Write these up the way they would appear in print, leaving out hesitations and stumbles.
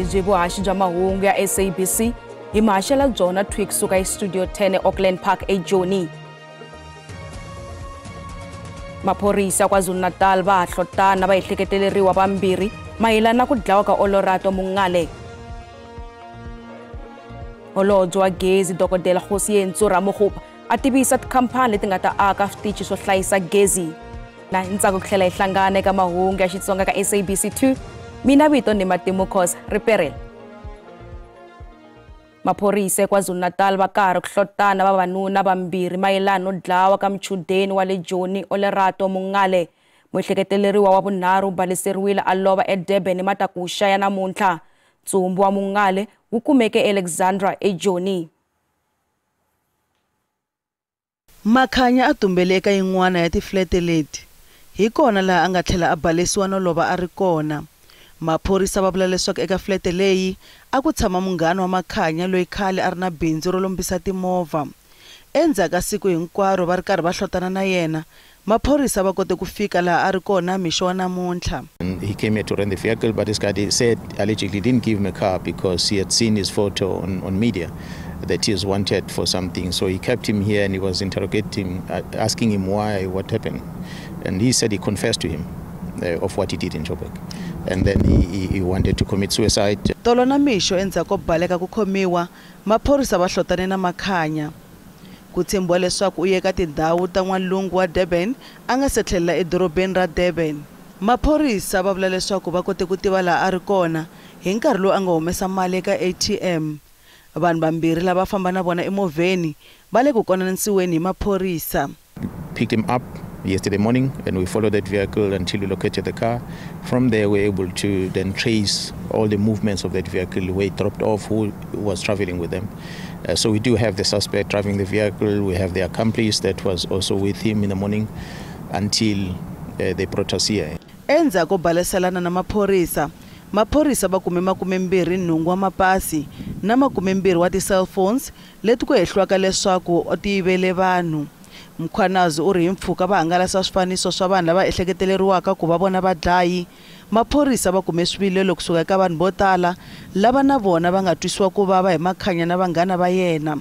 Lebyi vuhaxi bya mahungu ya SABC hi mahaxela byona thwi kusuka eStudio 10 eAuckland Park eJoni. Maphorisa KwaZulu-Natal va ha hlotana va ehleketeleriwa vambirhi mayelana na ku dlawa ka Olorato Mongale. Holobye wa gezi Dokodela Kgosientsho Ramokgopa a tivisa tikhampani leti nga ta aka switichi swo hlayisa gezi. Na hi ntsako ku tlhela hi hlangana eka mahungu ya Xitsonga ka SABC 2. Mina vito ni Matimu Khosa Riperela. Maphorisa KwaZulu-Natal va karhi ku hlotana vavanuna vambirhi mayelana no dlawa ka muchudeni wa le Joni Olorato Mongale. Muehleketeleriwa wa vunharhu baleseriwile a lova eDurban hi matakuxa ya namuntlha. Ntsumbu wa Mongale wu kumeke eAlexandra eJoni. Makhanya a tumbele eka yin'wana ya tiflete leti. Hi kona laha a nga tlhela a balesiwa no lova a ri kona. Maphorisa va vula leswaku eka flete leyi a ku tshama munghana wa Makhanya loyi khale a ri na bindzu ro lombisa timovha. Endzhaku ka siku hinkwaro va ri karhi va hlotana na yena, maphorisa va kote ku fika laha a ri kona mixo wa namuntlha. He came here to rent the vehicle, but this guy said allegedly didn't give him a car because he had seen his photo on media that he was wanted for something. So he kept him here and he was interrogating him, asking him why, what happened. And he said he confessed to him of what he did in Joburg. And then he wanted to commit suicide. Tolo na mixo endzhaku ko baleka ku khomiwa, maphorisa va hlotane na Makhanya. Ku tshembiwa leswaku u ye eka tindhawu ta n'walungu wa Durban a nga se tlhelela edorobeni ra Durban. Maphorisa va vula leswaku va kote ku tiva laha a ri kona hi nkarhi lowu a nga humesa mali eka ATM. Vanhu vambirhi lava famba na vona emovheni va le ku konanisiweni hi maphorisa. Picked him up yesterday morning and we followed that vehicle until we located the car. From there we were able to then trace all the movements of that vehicle, where it dropped off, who was traveling with them. So we do have the suspect driving the vehicle, we have the accomplice that was also with him in the morning until they brought us here. Endzhaku ko baleselana na maphorisa, maphorisa va kume 28 wa mapasi na 20 wa ti-cellphones leti ku hehliwaka leswaku ti yivele vanhu. Mkhwanazi u ri hi mpfhuka va hangalasa swifaniso swa vanhu lava ehleketeleriwaka ku va vona vadlayi. Maphorisa va kume swivilelo kusuka eka vanhu vo tala lava na vona va nga twisiwa ku vava hi Makhanya na vanghana va yena.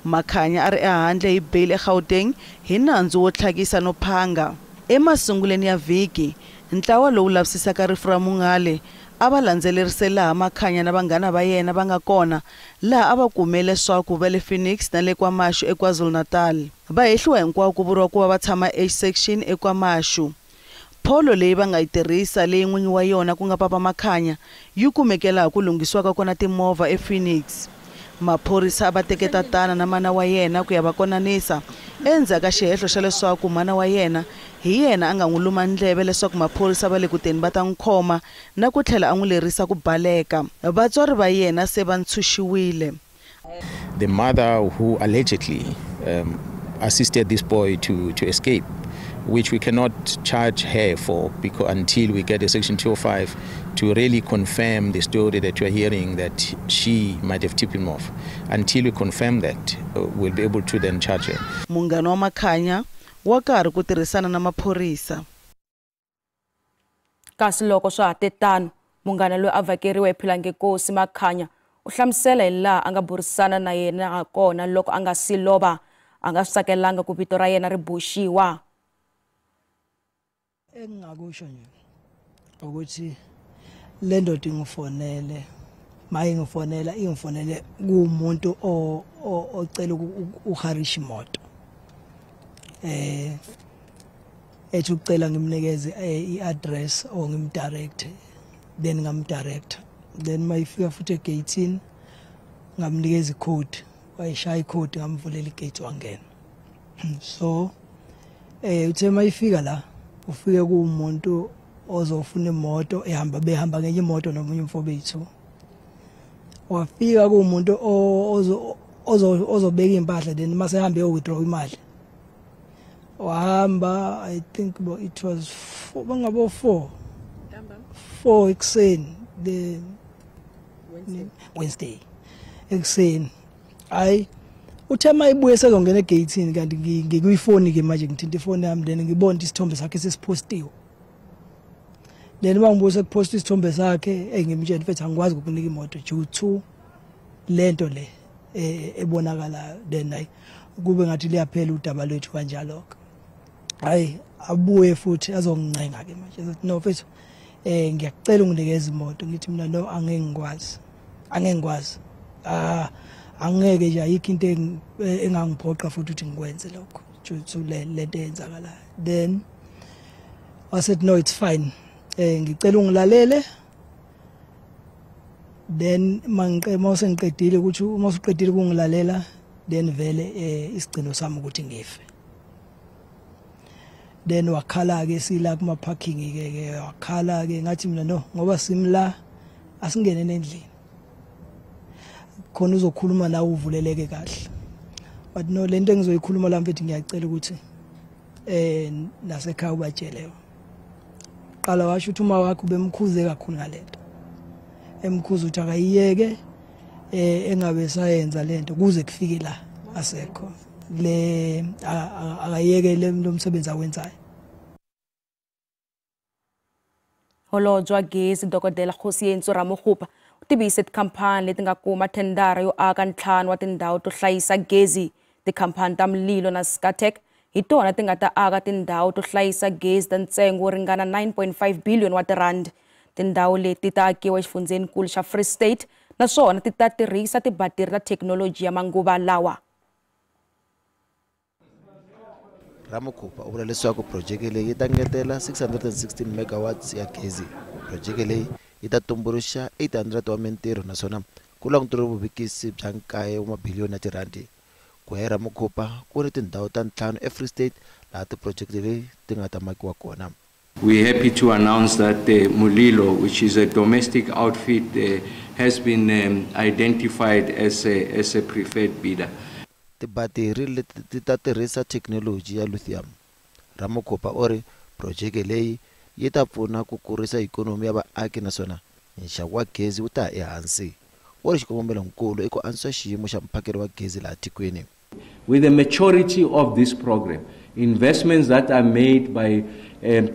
Makhanya a ri ehandle hi bail eGauteng hi nandzu wo tlhakisa no phanga. Emasunguleni ya vhiki, ntlawa lowu lavisisaka rifu ra Mongale a va landzelerise laha Makhanya na vanghana va yena va nga kona, laha a va kume leswaku va le Phoenix na le KwaMashu eKwaZulu-Natal. Va hehliwa hinkwavo ku vuriwa ku va va tshama H section eKwaMashu. Polo leyi va nga yi tirhisa leyi n'winyi wa yona ku nga Papa Makhanya yi kumeke laha ku lunghisiwaka kona timovha ePhoenix. Maphorisa a va teke tatana na mana wa yena ku ya va konanisa endzhaku ka xihehlo xa leswaku mana wa yena hi yena a nga n'wi luma ndleve leswaku maphorisa va le ku teni va ta n'wi khoma na ku tlhela a n'wi lerisa ku baleka. Vatswari va yena se va ntshunxiwile. The mother who allegedly assisted this boy to escape, which we cannot charge her for because until we get a section 205 to really confirm the story that you are hearing that she might have tipped him off. Until we confirm that, we'll be able to then charge her. Munghana wa Makhanya wa karhi ku tirhisana na maphorisa. Kasi loko swa ha te tano, munghana loyi a vhakeriwa hi Philangenkosi Makhanya u hlamusela hi laha a nga burisana na yena ha kona loko a nga si lova, a nga swi tsakelanga ku vito ra yena ri boxiwa. Engingakusho nje ukuthi le ndoda ingifonele, maye ngifonela ingifonele kumuntu ocela uharisha imoto. Ethi ucela ngimnikeze i-address or ngimdirect, then ngamdirect. Then mayifika futhi egate ngamnikeza icode, wayishaya icode ngamvulela igate wangena. So uthe mayifika la ufike kumuntu ozofuna imoto ehamba behamba ngenye imoto nomunye umfowethu. Wafika kumuntu ozobeka impahla then mase ehambe withdraw imali. Wahamba, I think it was 4, bangabo 4 ekuseni the Wednesday ekuseni. Hayi uthe mayibuye sezongena egate kanti ngikuyifoni ke manje ngithinta ifoni yami then ngibona isithombe sakhe sesipostiwe. Then mangibuza kupost isithombe sakhe engimtshela mfethu angikwazi ukukunika imoto due to lento le ebonakala. Then hayi kube ngathi liyaphela udaba lwethu kanjalo ke. Hayi abuye futhi azongincenga ke manje ezothi no mfethu ngiyakucela unginikeze imoto. Ngithi mina no, angeke ngikwazi, angeke ngikwazi, angeke nje, ayikho into engangiphoqa futhi ukuthi ngikwenze lokho due to lento eyenzakalayo. Then I said no, it's fine, ngicela ungilalele. Then mangiqedile ukuthi uma usuqedile ukungilalela, then vele isigcino sami ukuthi ngife. Then wakhala ke sila kuma parking ke wakhala ke, ngathi mina no, ngoba simla asingene endlini khona uzokhuluma nawe uvuleleke kahle. But no, lento engizoyikhuluma la mfethu ngiyacela ukuthi nasekhaya ubatshele. Qala washo ukuthi uma wakho bemkhuze kakhulu ngalento, emkhuza ukuthi akayiyeke engabe sayenza lento kuze kufike la asekho le, akayiyeke lo msebenzi awenzayo. Holobye wa gezi Dokodela Kgosientsho Ramokgopa u tivise tikhampani leti nga kuma thendara yo aka 5 wa tindhawu to hlayisa gezi. Tikhampani ta Mulilo na Scatec hi tona ti nga ta aka tindhawu to hlayisa gezi ta ntsengo wo ringana 9.5 billion wa tirandi. Tindhawu leti ta akiwa exifundzhenikulu xa Free State naswona ti ta tirhisa tibatiri ta thekinoloji ya manguva lawa. Ramokgopa u vula leswaku projeke leyi yi ta ngetela 616 megawatts ya gezi. Projeke leyi yi ta tumbuluxa 800 wa mintirho naswona ku languteriwe vuvekisi bya 9 wa mabiliyoni ya tirandi. Ku ya hi Ramokgopa, ku ni tindhawu ta 5 eFree State laha tiprojekte leyi ti nga ta makiwa kona. We're happy to announce that Mulilo, which is a domestic outfit, has been identified as a preferred bidder. Tibatiri leti ti ta tirhisa thekinoloji ya lithium. Ramokgopa u ri projeke leyi yi ta pfuna ku kurisa ikhonomi ya vaaki naswona nxavo wa gezi wu ta ya ehansi. U ri xikongomelonkulu i ku antswisa xiyimo xa mphakelo wa gezi laha tikweni. With the maturity of this program, investments that are made by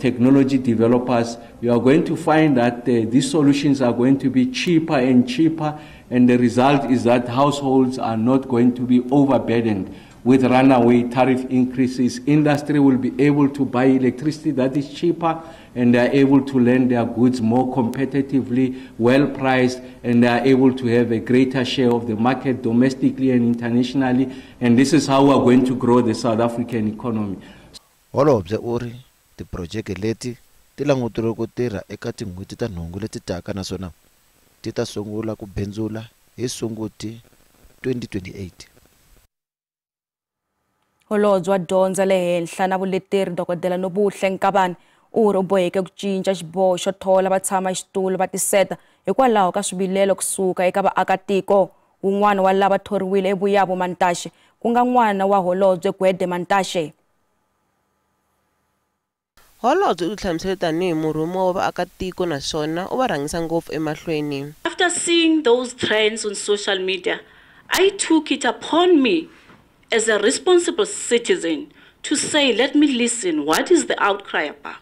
technology developers, you are going to find that these solutions are going to be cheaper and cheaper, and the result is that households are not going to be overburdened with runaway tariff increases. Industry will be able to buy electricity that is cheaper, and they are able to lend their goods more competitively, well priced, and they are able to have a greater share of the market domestically and internationally. And this is how we are going to grow the South African economy. Holobye u ri tiprojeke leti ti languteriwe ku tirha eka tin'hweti ta 8 leti taka naswona ti ta sungula ku bindzula hi Sunguti 2028. Holobye wa dyondzo le henhla na vuleteri Dokodela Nobuhle Nkabane u ri u boheke ku cinca xiboho xo thola vatshama xitulu va tiseta hikwalaho ka swivilelo kusuka eka vaakatiko. Wun'wana wa lava thoriwile eVuyabo Mantashe ku nga n'wana wa holobye Gwede Mantashe. Holobye u hlamusele tanihi murhumiwa wa vaakatiko naswona u va rhangisa ngopfu emahlweni. After seeing those trends on social media, I took it upon me as a responsible citizen to say, let me listen, what is the outcry about?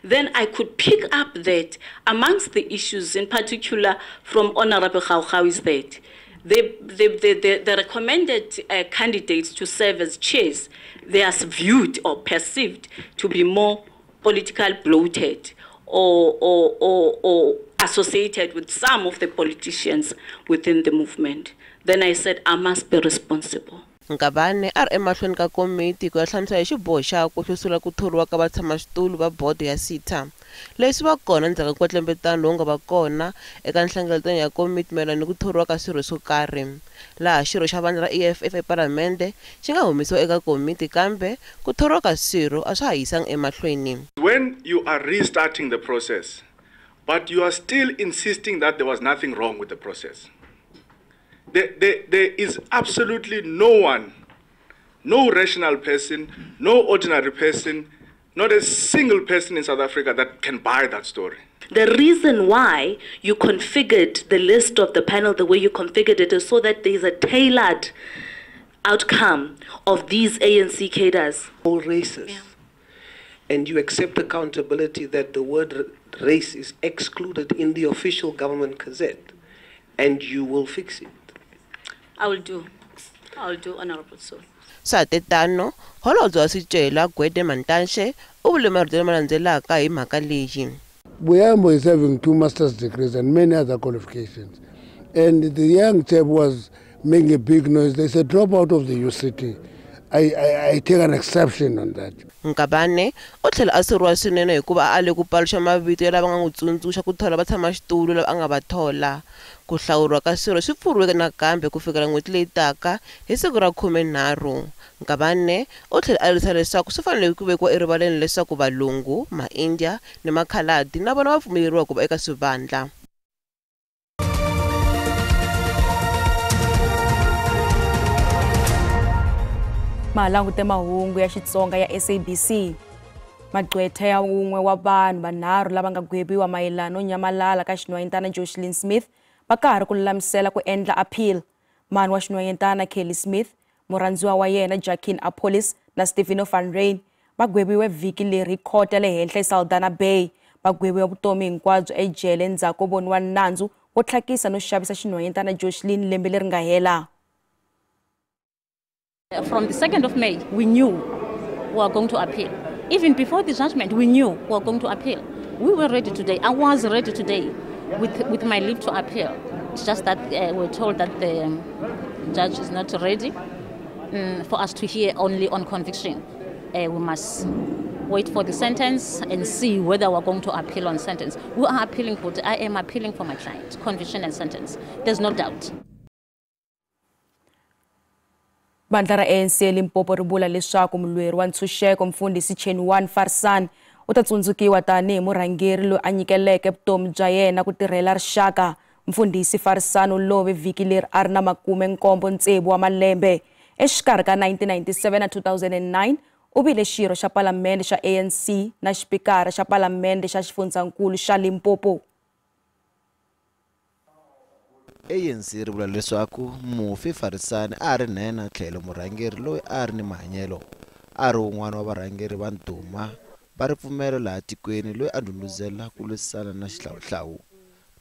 Then I could pick up that amongst the issues, in particular from Honorable Khaukhau, is that the recommended candidates to serve as chairs, they are viewed or perceived to be more political bloated or associated with some of the politicians within the movement. Then I said, I must be responsible. Nkabane a ri emahlweni ka komiti ku ya hlamusela hi xiboho xakwe xo sula ku thoriwa ka vatshamaxitulu va bodo ya SETA. Leswi va kona endzhaku ka nkwetlembetano lowu nga va kona eka nhlengeletano ya komiti mayelana ni ku thoriwa ka swirho swo karhi, laha xirho xa vandla ra EFF ePalamende xi nga humesiwa eka komiti kambe ku thoriwa ka swirho a swa ha yisanga emahlweni. When you are restarting the process, but you are still insisting that there was nothing wrong with the process. There is absolutely no one, no rational person, no ordinary person, not a single person in South Africa that can buy that story. The reason why you configured the list of the panel the way you configured it is so that there is a tailored outcome of these ANC cadres. All races. Yeah. And you accept accountability that the word race is excluded in the official government gazette, and you will fix it. I will do. I will do, Honorable Sole. Swa tetano, holobye wa swicelwa Gwede Mantashe u vule marito lama landzelaka hi mhaka leyi. Buyambo is having 2 master's degrees and many other qualifications. And the young chap was making a big noise. They said, drop out of the UCT. I take an exception on that. Nkabane u tlhela a soriwa swinene hikuva a ale ku paluxa mavito ya lava nga n'wi tsundzuxa ku thola vatshamaxitulu lava a nga va thola. Ku hlawuriwa ka swirho swi pfuriweke nakambe ku fikela n'hweti leyi taka hi siku ra 13. Nkabane u tlhela a lerisa leswaku swi fanele ku vekiwa erivaleni leswaku valungu, ma-India ni makhaladi na vona va pfumeleriwa ku va eka swivandla. Malangute mahungu ya Xitsonga ya SABC. Magqwetha ya wun'we wa vanhu vanharhu lava nga gwebiwa mayelana no nyamalala ka xinhwanyetana Joshlin Smith va ka ha ri ku lulamisela ku endla appeal. Mhani wa xinhwanyetana Kelly Smith, murhandziwa wa yena Jacqueline Apolis na Steveno van Rhyn va gwebiwe vhiki leri hi khoto ya le henhla eSaldanha Bay. Va gwebiwe vutomi hinkwabyo ejele endzhaku ko voniwa nandzu wo tlhakisa no xavisa xinhwanyetana Joshlin lembe leri nga hela. From the 2nd of May, we knew we were going to appeal. Even before the judgment, we knew we were going to appeal. We were ready today. I was ready today with my leave to appeal. It's just that we're told that the judge is not ready for us to hear only on conviction. We must wait for the sentence and see whether we're going to appeal on sentence. We are appealing, but I am appealing for my client, conviction and sentence. There's no doubt. Vandla ra ANC eLimpopo ri vula leswaku mulweri wa ntshunxeko mfundhisi Chenwan Farsani u ta tsundzukiwa tanihi murhangeri loyi a nyikeleke vutomi bya yena ku tirhela rixaka. Mfundhisi Farsani u love vhiki leri a ri na 76 wa malembe. Exikarhi ka 1997 na 2009 u vile xirho xa palamende xa ANC na xipikara xa palamende xa xifundzankulu xa Limpopo. ANC ri vula leswaku mufi Farisani a ri nhenha tlhelo murhangeri loyi a ri ni mahanyelo, a ri wun'wana wa varhangeri va ndhuma va ripfumelo laha tikweni loyi a ndhundhuzela ku lwisana na xihlawuhlawu.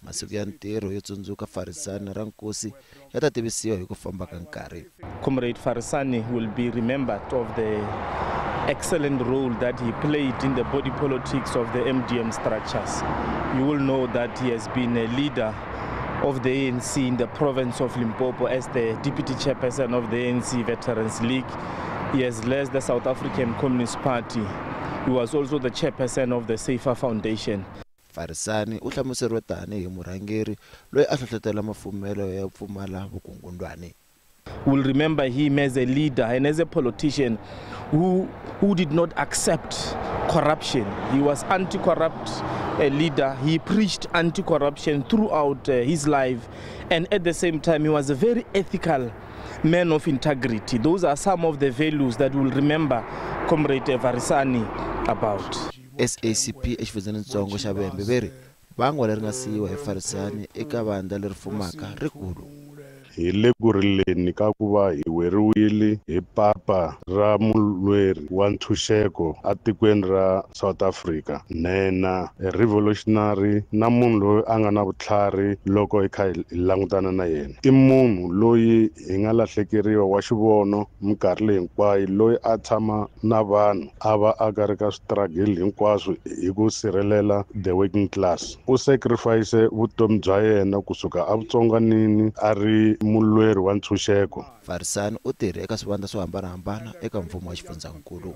Masiku ya ntirho yo tsundzuka Farisani ra nkosi ya ta tivisiwa hi ku famba ka nkarhi. Comrade Farisani will be remembered of the excellent role that he played in the body politics of the MDM structures. You will know that he has been a leader of the ANC in the province of Limpopo as the deputy chairperson of the ANC Veterans League. He has led the South African Communist Party. He was also the chairperson of the Safer Foundation. Farisani u hlamuseriwe tanihi murhangeri loyi a hlohlotela mafumelo ya pfumala vukungundwani. We'll remember him as a leader and as a politician who did not accept corruption. He was anti-corrupt leader. He preached anti-corruption throughout his life, and at the same time he was a very ethical man of integrity. Those are some of the values that we'll remember Comrade Farisani about. SACP exifundzhenitsongo xa Vhembe veri vangwa leri nga siyiwa hi Farisani eka vandla leri fumaka rikulu. Hi le ku rileni ka ku va hi weriwile hi papa ra mulweri wa ntshunxeko etikweni ra South Africa, nhenha revolutionary na munhu loyi a nga na vutlhari loko hi kha hi langutana na yena. I munhu loyi hi nga lahlekeriwa wa xivono minkarhi leyi hinkwayo, loyi a tshama na vanhu a va a ka ri ka switragili hinkwaswo hi ku sirhelela the working class. U sacrifice vutomi bya yena kusuka evutsongwanini a ri mulweri wa ntshunxeko. Farisani u tirhe eka swivandla swo hambanahambana eka mfumo wa xifundzankulu.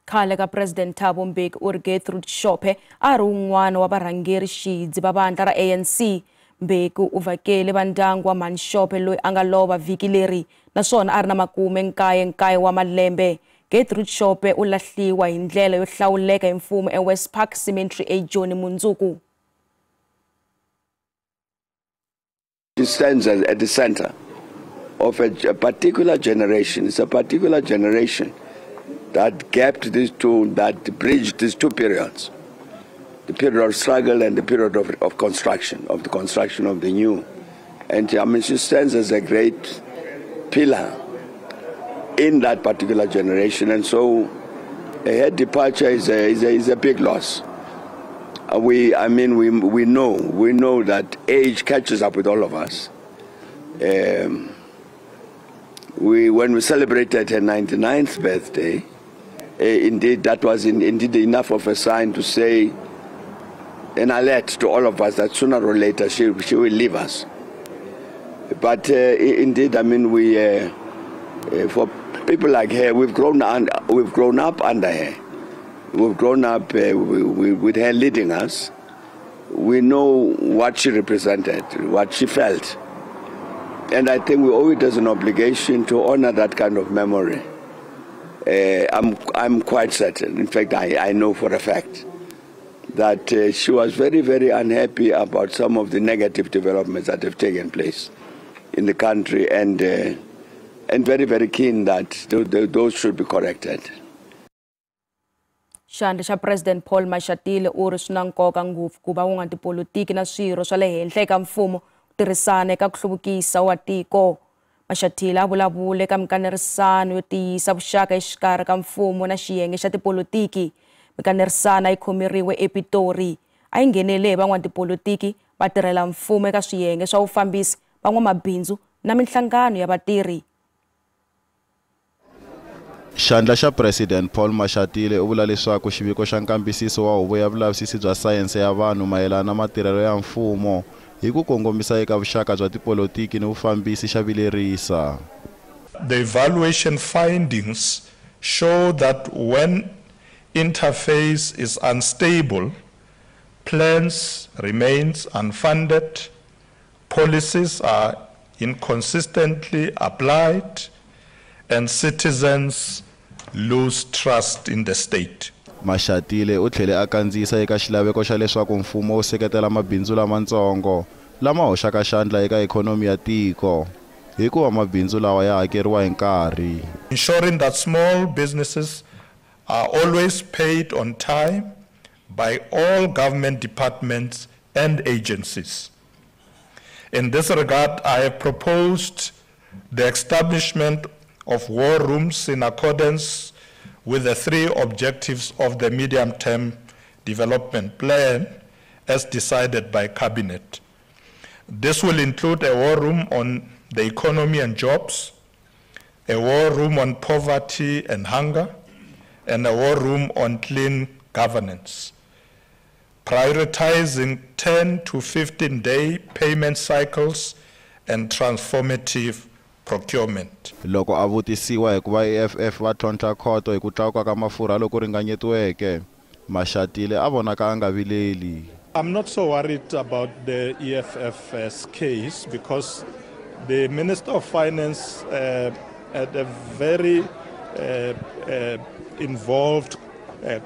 Khale ka President Thabo Mbeki u ri Gertrude Shope a ri wun'wana wa varhangeri xidzi va vandla ra ANC. Mbeki u vhakele va ndyangu wa Mhani Shope loyi a nga lova vhiki leri naswona a ri na 99 wa malembe. Gertrude Shope u lahliwa hi ndlela yo hlawuleka hi mfumo eWest Park Cemetery eJoni mundzuku. She stands at the center of a particular generation. It's a particular generation that gapped these two, that bridged these two periods, the period of struggle and the period of construction, of the construction of the new. And I mean, she stands as a great pillar in that particular generation. And so Her departure is a big loss. We know that age catches up with all of us. When we celebrated her 99th birthday, indeed that was indeed enough of a sign to say, an alert to all of us that sooner or later she will leave us. But indeed, I mean, we for people like her, we've grown up under her. We've grown up with her leading us. We know what she represented, what she felt. And I think we owe it as an obligation to honor that kind of memory. I'm quite certain, in fact, I know for a fact, that she was very, very unhappy about some of the negative developments that have taken place in the country, and very, very keen that those should be corrected. Xandla xa President Paul Mashatile u ri swi na nkoka ngopfu ku va van'watipolitiki na swirho swa le henhla eka mfumo ku tirhisana eka ku hluvukisa wa tiko. Mashatile a vulavule eka mikanerisano yo tiyisa vuxaka exikarhi ka mfumo na xiyenge xa tipolitiki. Mikanerisano yi khomeriwe ePitori. A yi nghenele hi van'watipolitiki, vatirhela mfumo eka swiyenge swa vufambisi, van'wamabindzu na minhlangano ya vatirhi. Xandla xa President Paul Mashatile u vula leswaku xiviko xa nkambisiso wa huvo ya vulavisisi bya sayense ya vanhu mayelana na matirhelo ya mfumo hi ku kongomisa eka vuxaka bya tipolotiki ni vufambisi xa vilerisa. The evaluation findings show that when interface is unstable, plans remains unfunded, policies are inconsistently applied, and citizens lose trust in the state. Mashatile u tlhele a kandziyisa eka xilaveko xa leswaku mfumo wu seketela mabindzu lamatsongo lama hoxaka xandla eka ikhonomi ya tiko hikuva mabindzu lawa ya hakeriwa hi nkarhi. Ensuring that small businesses are always paid on time by all government departments and agencies. In this regard, I have proposed the establishment of war rooms in accordance with the three objectives of the medium-term development plan as decided by Cabinet. This will include a war room on the economy and jobs, a war room on poverty and hunger, and a war room on clean governance, prioritizing 10 to 15-day payment cycles and transformative procurement. Loko a vutisiwa hikuva EFF va tlhontlha khoto hi ku tlakuka ka mafurha loku ringanyetiweke, Mashatile a vonaka a nga vileli. I'm not so worried about the EFF's case because the Minister of Finance had a very involved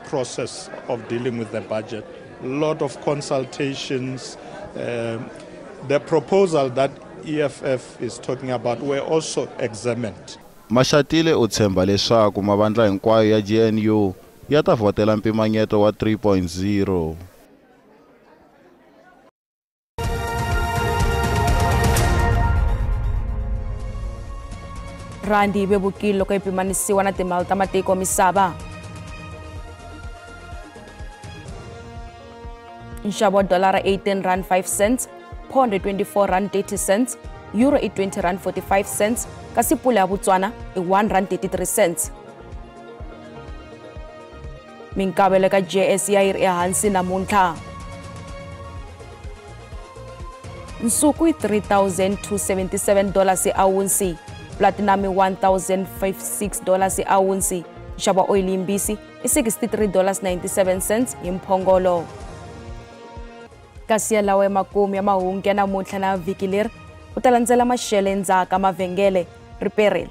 process of dealing with the budget. A lot of consultations. The proposal that EFF is talking about were also examined. Mashatile u tshemba leswaku mavandla hinkwayo ya GNU ya ta vhotela mpimanyeto wa 3.0. Randi yi vevukile loko yi pimanisiwa na timali ta matiko misava. Nxavo wa dolara 18 rand 5 cents, pound 24 rand 30 cents, euro i 20 rand 45 cents, kasi pula ya Botswana i 1 rand 33 cents. Minkavelo ka JSE yi ri ehansi namuntlha. Nsuku i $3,277 awunsi, platinum i $1,056 awunsi, nxavo wa oyili yimbisi i $63.97 hi mphongolo. Kasi yalawo ya makumu ya mahungu ya namuntlha na vhiki leri u ta landzela maxelo endzhaku ka mavhengele riperile.